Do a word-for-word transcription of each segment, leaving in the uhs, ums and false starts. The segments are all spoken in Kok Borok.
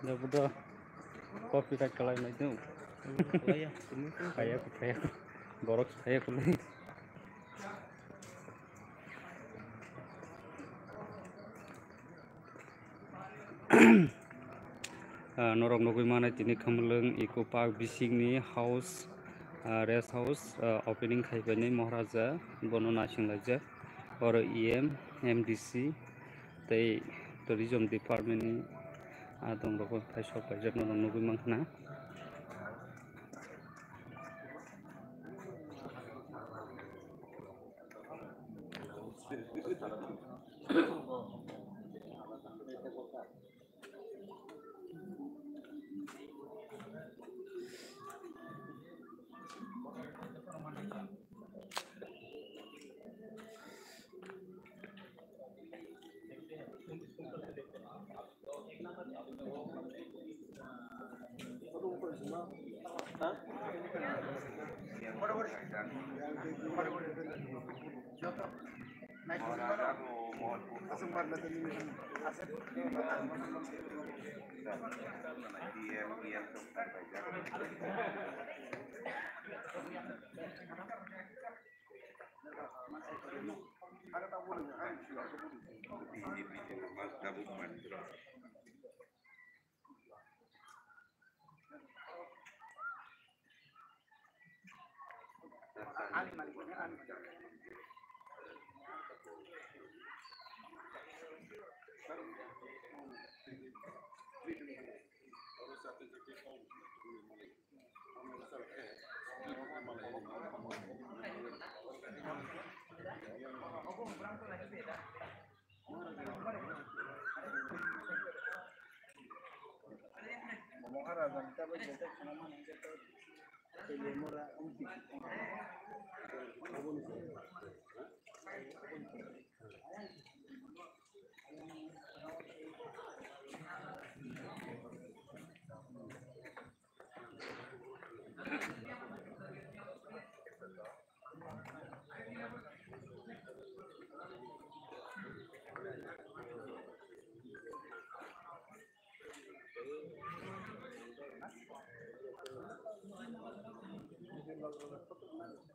Dabuda copyright kalai mai dong. Kaya ku, kaya ku. Borok kaya ku lai. Ah, norok nugui manai tini Khumulwng Eco Park bisingni house, ah, rest house, ah, opening khaibaini Maharaja bono naisinglaijak. Oro E M, M D C tei tourism department ni adong rok phai sok paijak norok nugui mankha na.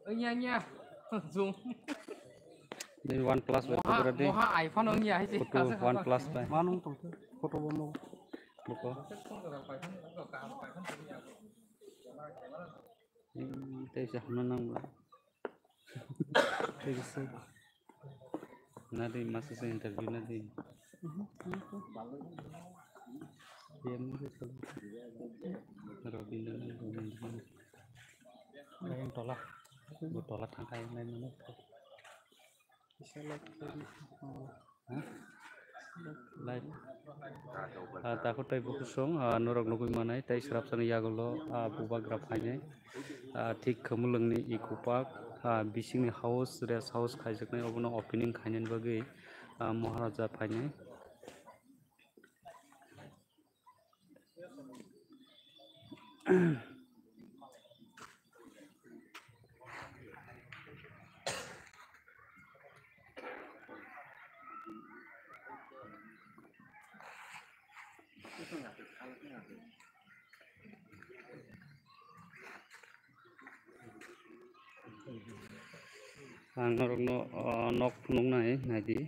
Nya, nya. Zoom. Ini OnePlus bai moha, photo ready. Moha iPhone wngya hai se. Photo OnePlus bai. Manung tong photo bomo. Buko. Hmm, tei se hwnna nang ba. Tei se. Nadi masa se interview nadi. Dia mungkin kalau Robin dan Robin. Yang tolak, bu tolak angkai yang lain mana? Live. Ah, takhuk tei bukhuk song, ah, norok nugui manai, tei swrapsani yagulo, ah, bubagra phainai. Ah, thik Khumulwngni Eco Park, ah, bisingni house, rest house khaijaknai, obono opening khainani bagwi, ah, Maharaja phainai. Ang norokno, o, nok nuknai naidi.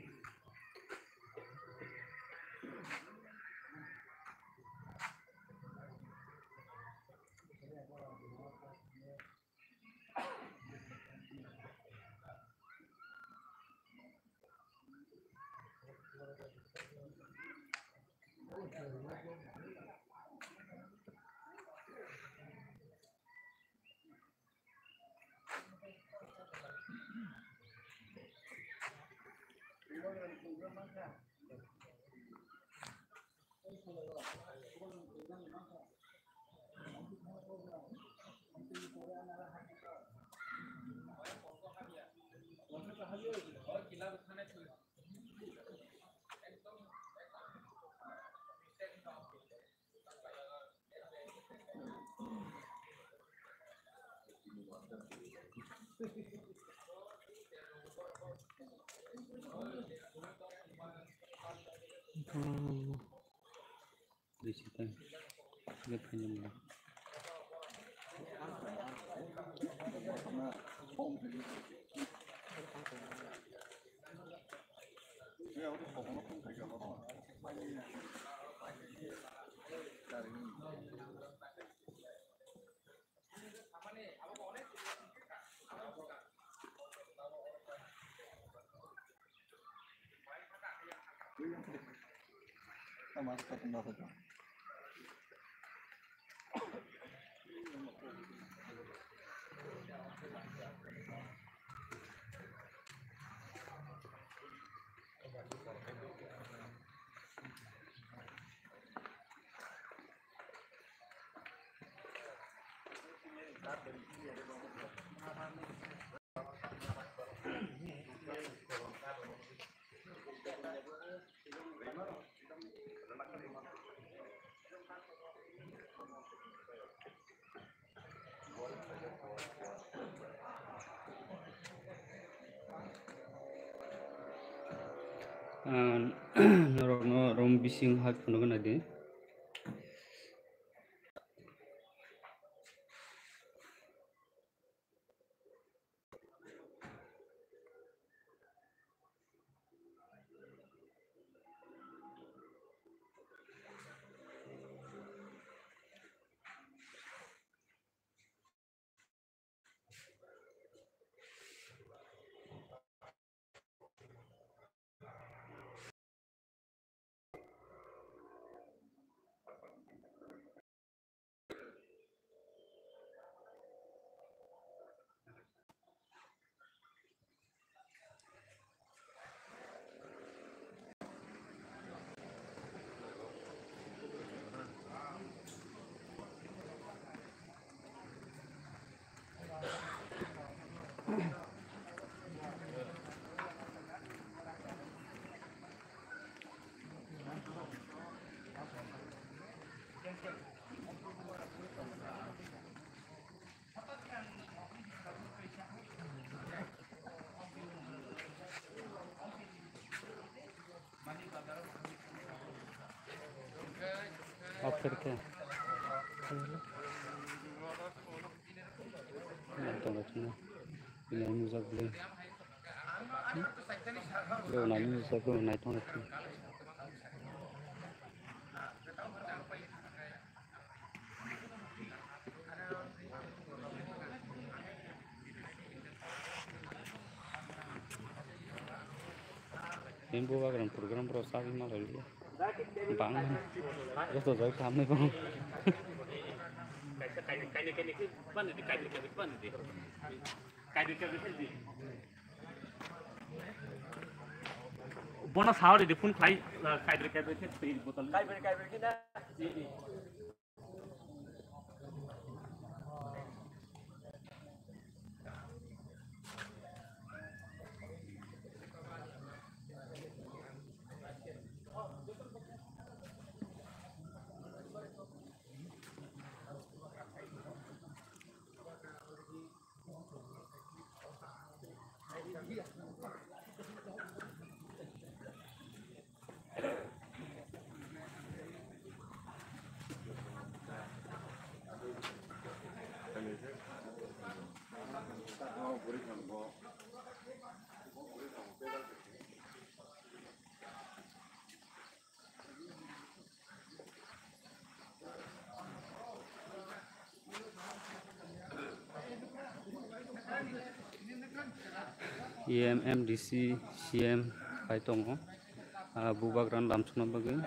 Ah, norokno room bising hai phunukna di. Off khe. Nai tonglaisino. Nai nujak bwlwi. Bro, nai nujak bwlwi, nai tonglaisino. Bini bubagrang program rok sagwi ma lai liya. Bang joto jai tamo bang. Bono sao de phone khlai, kaibri kaibri khe twi botol. Kaibri kaibri khe na. E M, M D C, C M pai tongo, ah, bubagrano lamsokna bagwi.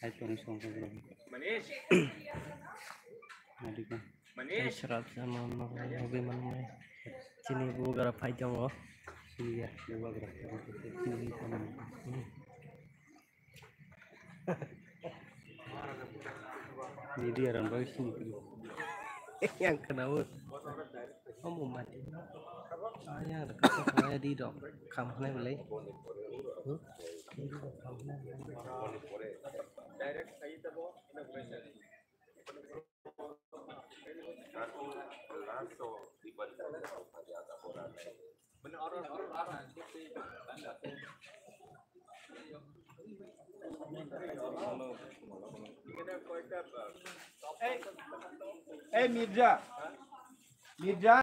Hai, tong song ko bro. Manish. Adika. Manish. Srap sama ma hobi man mai. Chini bubagra phai tongo. Iya, bubagra. Chini ko. Media rang bai sini. Yang kena wut. Omo mati. Ayang rwkha kha khlai di rok. Kham khlai belai. Hmm? Di rok kham khlai belai. Hey, Mirza. Mirza.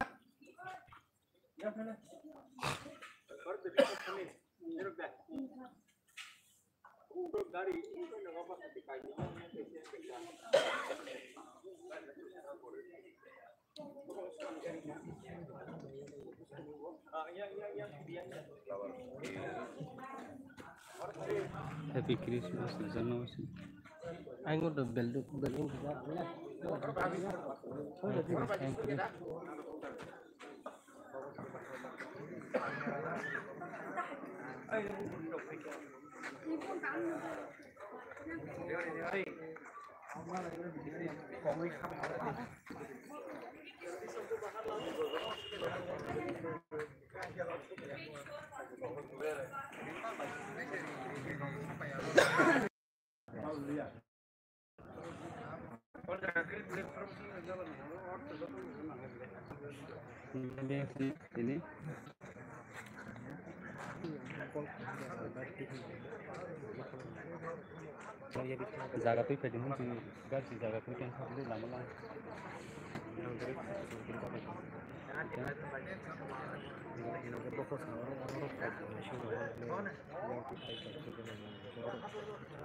Happy Christmas, Jana Masi. Ang udah beldu beldu. Ini jaga twi phaidi hwn chini gari jaga twi tong thok lama lama.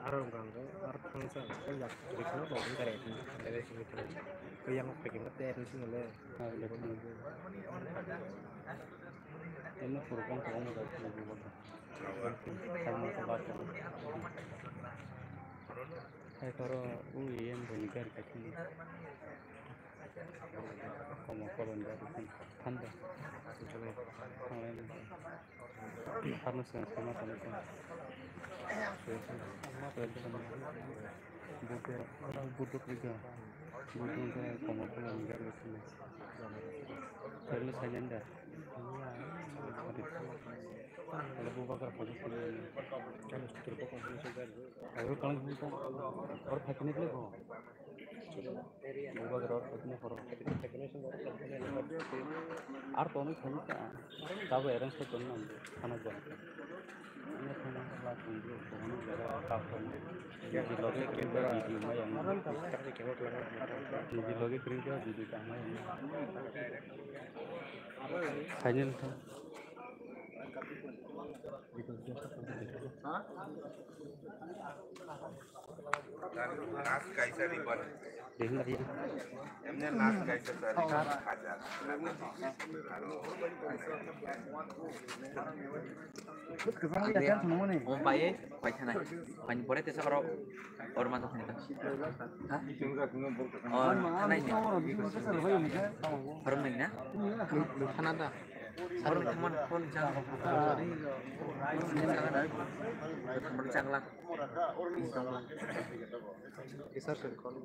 Aro wngkha ang khe, aro thangsa ang khe, yak rikno bo wngkha re, yang phaikhe ma tei admission le. Eno program ko omo bai khna bubo. Thangma ko ba ko. Hai toro u yen boni gari kathini. Komo kolon gari thanda. Thanglai. Harno seng sema tani ko. Buddho, Buddho krika. Buddho ke komo kolon gari kathini. Harno sanyanda. Kalau bubagra police ni. Kalau bubagra police ni. Ayo, kalau bubagra, orang pakai ni boleh, bubagra, orang pakai ni, orang. Ar tono khani ta, tabo arrange to tono, khana jam. Ini khana la tunggu, tono jaga kap tono. Ini loge kering video ma yang. Ini loge kering video ma yang. Final. Last kaisa ribbon. Emne last kaisa sari hajar. Omo pai, pai thanai. Pai pore tesa oro, oro ma thanai ta. Ha? Oh, thanai ni. Oro mai na? Thana ta. Oro mai thangma phone chang. Thangma chang la. Sir, sir, call.